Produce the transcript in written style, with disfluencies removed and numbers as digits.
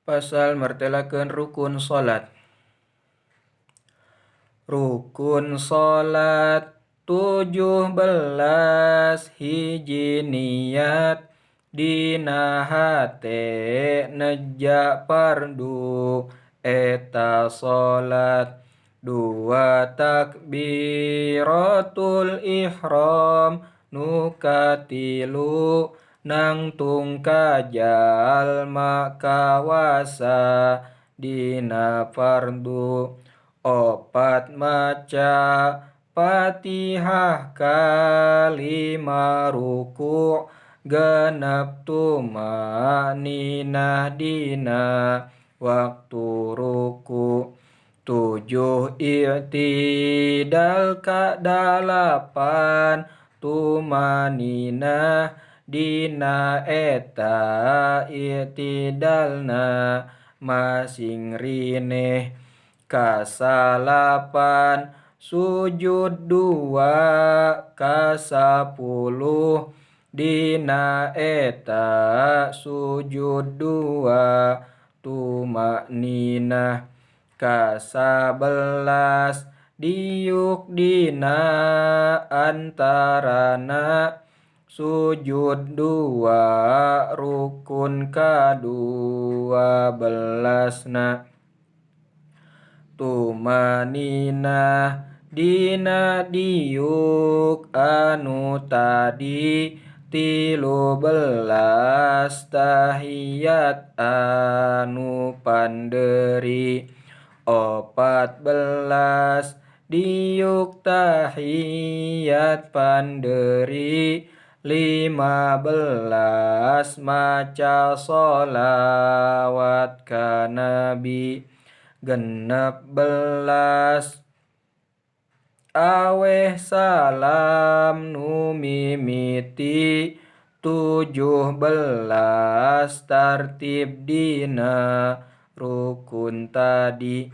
Pasal martelakeun rukun salat. Rukun salat 17 hiji niat dina hate neja fardu eta salat. 2 takbiratul ihram nu katilu nangtung ka jalma kawasa dina fardu. 4 maca Fatihah kalima ruku' 6 tumaninah dina waktu ruku. 7 i'tidal ka 8 tumaninah dina eta i'tidalna masing rineh. Ka-9 sujud 2 ka-10 dina eta sujud 2 tumaninah. Ka-11 diuk dina antarana sujud 2 rukun ka-12na. Tumaninah dina diuk anu tadi 13 tahiyat anu panderi. 14 diuk tahiyat panderi. 15 maca sholawat ka nabi. 16 aweh salam nu mimiti. 17 tartib dina rukun tadi.